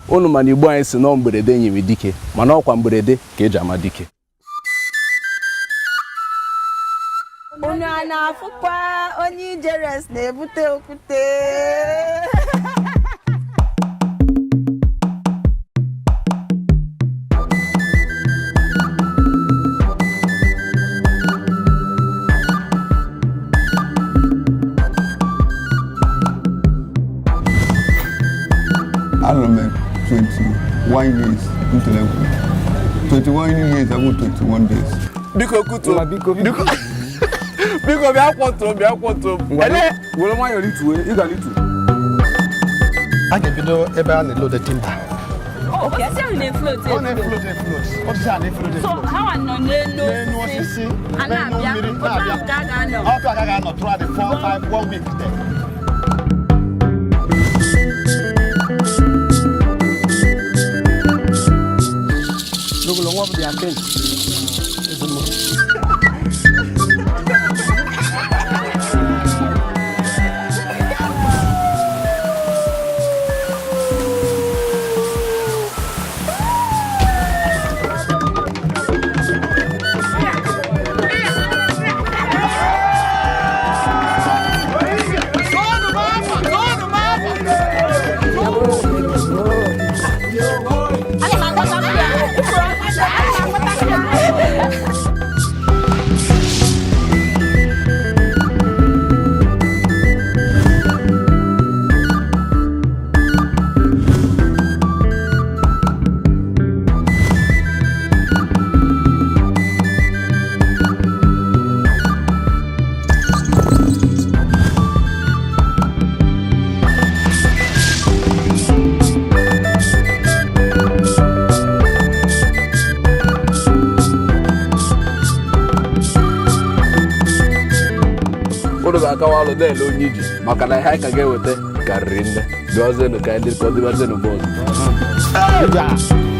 Unu mana Igbo anyị si nọ mgberede nyere dike, mana ọkwa mgberede ka eji ama dike. Unu a na-afụkwa onye ijeres na-ebute okwute. Anọ m 21 years ntụlegwu, 21 years abụ 21 days. Biko kutuo. Biko, biko. Biko bịa kwọtuo, bịa kwọtuo. Ele were nwayọọ rituo, ị ga ritu. A ga-ebido ebe a na-elode timba. Osisi ahụ na-eflot. Ọ na-eflot eflot. Osisi a na-eflot So eflot. ha nwa nọ n'elu N'elu osisi, a n'elu na-abịa mmiri, otu ahụ na-abịa. ka a ga-anọ. Ọtụ aka ga-anọ throughout the 4, 5, 1 week there. N'ogolo nwa bụ dị aken. Ana m agbata ya. Ana m agbata ya. Unu ga-akawa alụ na-ele onye ije, maka na ihe anyị ka ga-eweta karịrị nne. Bịazienụ ka anyị dị ka ọ dịbazienụ mgbe ọzọ. Yeah.